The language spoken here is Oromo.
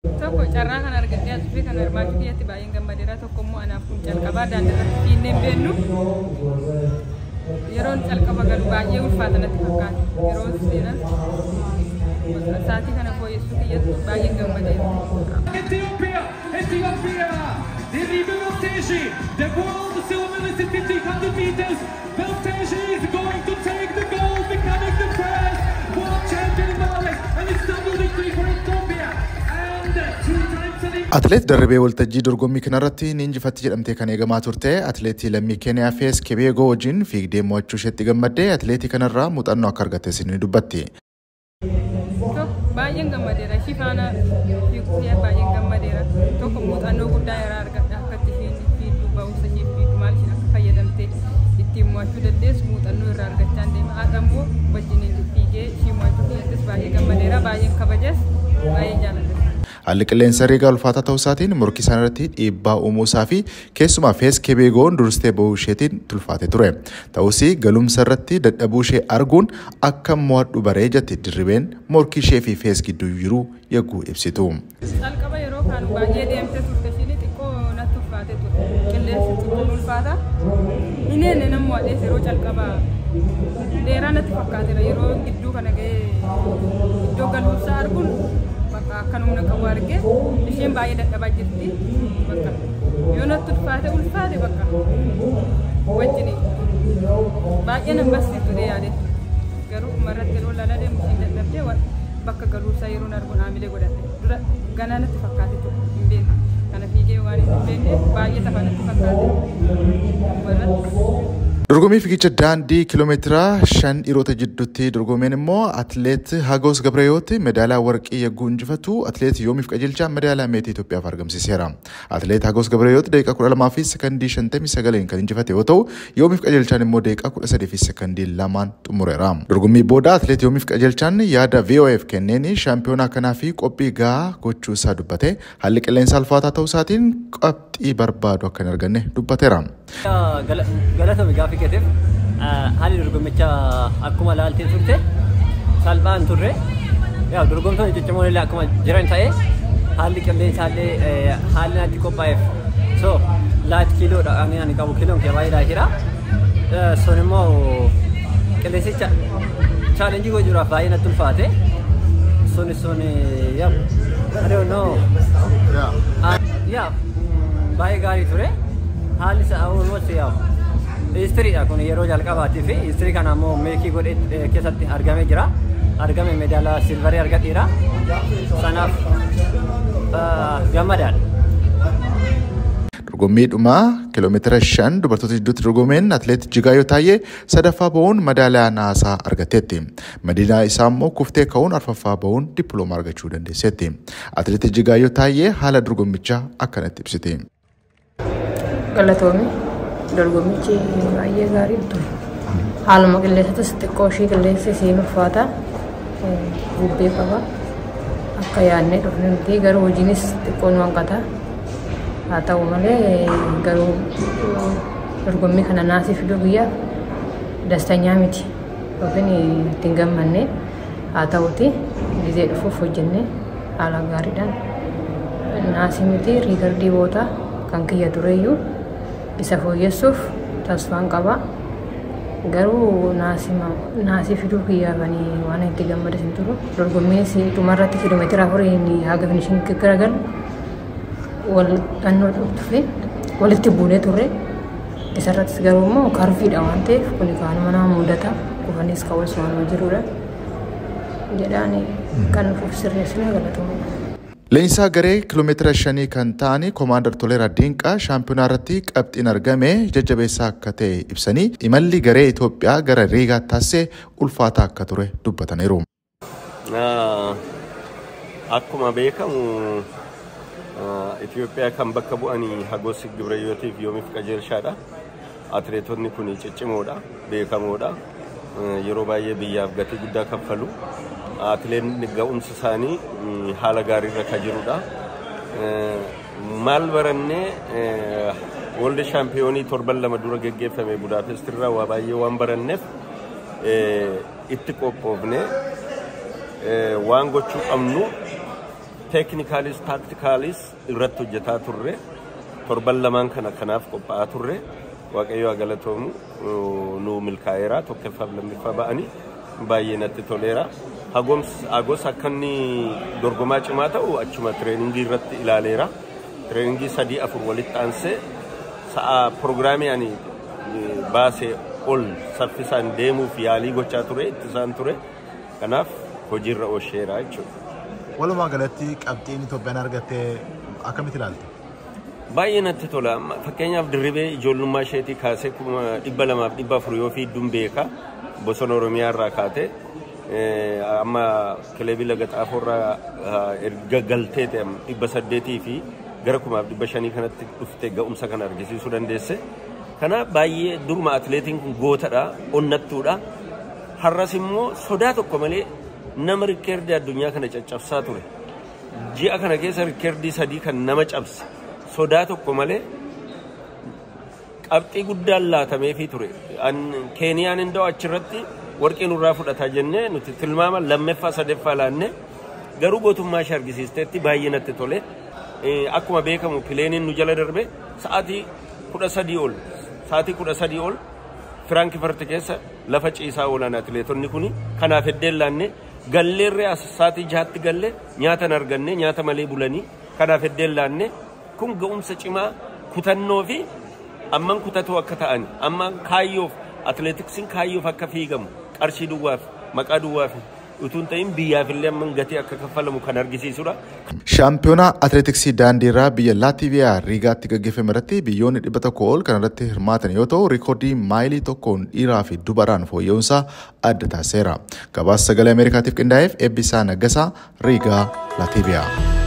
Tokko carraa kana argadhee as dhufee kana hirmaachuu kiyyatti baay'een gammadeera. Tokko immoo anaaf kun calqabaa daandii irratti fiinnee hin beennu. Yeroon calqaba galu baay'ee ulfaata natti fakkaata. Yeroo seenan sa'aatii kana fooyyessuu kiyyatti baay'een gammadeera. Ethiopia, Ethiopia, Diribe Welteji, the world silver medalist in 1500 meters. Welteji is going to take the gold, becoming the first world champion in Male, and it's double victory for Ethiopia. And two times Olympic. Atileet Darribee Waltajjii dorgommii kanarratti ni injifatti jedhamtee kan eegamaa turte atileetii lammii Keeniyaa Fees Kebeegoo wajjin fiigdee mo'achuu isheetti gammaddee atileetii kanarraa muuxannoo akka argattes ni dubbatti. Tokko baay'een gammadeera. Ishii faana fiiguu kiyya baay'een gammadeera. Tokko muuxannoo guddaa irraa argadha. Akka itti isheen fiigdu, ba'umsa ishee fiigdu, maal isheen akka fayyadamte ittiin mo'achuu dandeessu muuxannoo irraa argachaa deema. Haadha immoo wajjin fiigee ishii mo'achuu kiyyattis baay'ee gammadeera. Baay'een kabajas, baay'een jaalladha. Haalli qilleensa Riigaa ulfaataa ta'uu isaatiin morkii isaan irratti dhiibbaa uumuu isaa fi keessumaa Fees Kebeegoon dursitee bahuu isheetiin tulfaatee ture. Ta'us galumsa irratti dadhabuu ishee arguun akka mo'adhu baree jetti Dirribeen morkii ishee fi Fees gidduu jiru yagguu ibsitu. Calqaba yeroo kaanu baay'ee deemtee turte, ishiin xiqqoo natti ulfaate ture. Qilleensi xiqqoo ulfaata. Hin eenne nan mo'adhees yeroo calqaba dheeraa natti fakkaateera. Yeroo gidduu kana ga'ee iddoo galuusaa arguun bakka akka humna qabu argee isheen baay'ee dadhabaa jirti. Bakka yoo natti ulfaate ulfaate bakka wajjin baay'ee nan barsiiftu dee yaadetti. Garuu dhumarratti yeroo lala deemu isheen dadhabdee bakka galuusaa yeroon arguun haamilee godhadhe. Dura ganaa natti fakkaate ture, hin beeku. Kana fiigee waan hin beekne baay'ee tafa natti fakkaate. Dhumarratti. Dorgommii fiigicha daandii kiiloomeetira 5 dhiirota jidduutti dorgomeen immoo atileet Hagos Gabreeyoot medaaliyaa warqii yagguu injifatu, atileet Yoomiif Qajeelchaa medaaliyaa meetii Itoophiyaaf argamsiiseera. Atileet Hagos Gabreeyoot daqiiqaa 12 fi sekondii 59 kan injifate yoo ta'u, Yoomiif Qajeelchaan immoo daqiiqaa 13 fi sekondii 2 xumureera. Dorgommii booda atileet Yoomiif Qajeelchaan yaada VOF kenneen shaampiyoonaa kanaa fi qophii gahaa gochuu isaa dubbate, haalli qilleensa ulfaataa ta'uu isaatiin qabxii barbaadu akka hin arganne dubbateera. Galatoomi gaaffii keetiif. Haalli dorgommichaa akkuma laaltee turte salphaan turre. Yaa dorgomtoonni ciccimoon illee akkuma jiran ta'e, haalli qilleensaa illee haalli natti qophaa'eef so light kiiloodha ani qabu, kiiloon kee baay'ee light iidha. Sun immoo qilleensicha challenge gochuudhaaf baay'ee natti ulfaate. Sun yaa, I don't know. Yaa, baay'ee gaarii ture. Haalli isaa almost yaa history dha kun yeroo jalqabaatii fi history kana immoo make godhee keessatti argamee jira. Argame, medaala silver ii argadheera. Sanaaf gammadaadha. Dorgommii dhumaa kiiloomeetira 5 dubartoota jidduutti dorgomeen atileet Jigaayyoo Taayyee sadaffaa bahuun madaaliyaa naasaa argateetti. Madiinaa isaa immoo kuftee ka'uun arfaffaa bahuun dippiloomaa argachuu dandeesseetti. Atileet Jigaayyoo Taayyee haala dorgommichaa akkanatti ibsite. Galatoomi, dorgommichi baay'ee gaarii ture. Haaluma qilleensatis xiqqoo ishii qilleensi isiin ulfaata. Bubbee qaba. Akka yaadnee dhufne miti, garuu hojiinis xiqqoo nu hanqata. Haa ta'u malee garuu dorgommii kana naasii fiduu guyyaaf dastanyaa miti. Yookiin ittiin gammanne, haa ta'uti gizee dhufuuf hojjennee haala gaariidhaan naasii miti record ii boota kan kiyya tureyyuu isa fooyyessuuf tasfaan qaba. Garuu naasii fiduu kiyyaafanii waan itti gammades hin turu. Dorgommiinis dhumarratti kiiloomeetira 4 haga finishing garagalu wal dhannoo dhufe walitti buunee turre. Isarrattis garuu immoo curve iidha waan ta'eef kun kaanuma nama mudata, kufanis ka'uus waan jirudha. Jedhaan kan dhufuuf sirreessina, galatoomudha. Leenjisaa garee kiiloomeetira 5 kan ta'an Koomaandar Toleeraa Dinqaa shaampiyoonaa irratti qabxiin argame jajjabeessaa akka ta'e ibsanii, imalli garee Itoophiyaa gara Riigaatti taasise ulfaataa akka ture dubbataniiru. Akkuma beekamu Itoophiyaa kan bakka bu'anii Hagos Gibrayyootiif Yoomiif Qajeelshaadha. Atileetonni kun ciccimoodha, beekamoodha. Yeroo baay'ee biyyaaf gatii guddaa kaffalu. Atileetonni ga'umsa isaanii haala gaariirra kan jirudha. Maal barannee? World shaampiyoonii torban 2 dura geggeeffame Budaapest irraa waa baay'ee waan baranneef itti qophoofne waan gochuu qabnu Technical is, tactical is irratti hojjetaa turre. Torban lamaan kana kanaaf qophaa'aa turre. Waaqayyo haa galatoomu, nu milkaa'eera. Tokkoffaaf lammaffaa ba'anii baay'ee natti toleera. Hagos akka inni dorgomaa cimaa ta'u achuma training irratti ilaaleera. Training 3 4 walitti aansee sa'a piroogiraamii ani baasee ol saffisaan deemuuf yaalii gochaa ture, ittisaan ture. Kanaaf hojiirra oolcheera jechuudha. Walumaa galatti qabxiin Itoophiyaan argattee akkamitti ilaalta? Baay'ee natti tola. Fakkeenyaaf Dirribee ijoollummaa isheetii kaasee 200f 400 yoo fiidduun beeka. Bosona Oromiyaa irraa kaatee amma kilabii Laga Xaafoo irraa erga galtee ta'e 800 fi gara 1500 kanatti dhuftee ga'umsa kana argisiisuu dandeesse. Kanaaf baay'ee duruma atileetiin kun gootadha, onnattuudha. Har'as immoo sodaa tokko malee nama rikkeerdii addunyaa kana caccabsaa ture. Ji'a kana keessa rikkeerdii 3 kan nama cabse. Sodaa tokko malee qabxii guddaan laatameefii ture. Keeniyaan indoo achirratti warqii nurraa fudhataa jennee nuti tilmaama lammaffaa sadaffaa laanne, garuu gootummaa ishee argisiisteetti, baay'ee natti tole. Akkuma beekamu pileeniin nu jala darbe sa'aatii 13 ol, sa'aatii 13 ol Firaankifart keessa lafa ciisaa oolan atileetonni kuni. Kanaaf heddeen laanne galleerree as sa'aatii 6tti galle, nyaata hin arganne, nyaata malee bulanii, kanaaf heddeen laanne. Kun ga'umsa cimaa, kutannoo fi amman kutatoo akka ta'an, amman kaayyoof, atileetiksiin kaayyoof akka fiigamu, qarshii duwwaaf, maqaa duwwaaf utuu hin ta'in biyyaaf illee amman gatii akka kaffalamu kan argisiisudha. Shaampiyoonaa atileetiksii daandiirraa biyya Laatiiviyaa Riigaatti gaggeeffame irratti biyyoonni 100 ol kan irratti hirmaatan yoo ta'u, riikoordii maayilii tokkoon dhiiraa fi dubaraan fooyya'uunsaa adda taasiseera. Gabaasa Sagalee Ameerikaatiif qindaa'eef Eebbisaa Naggasaa, Riigaa, Laatiiviyaa.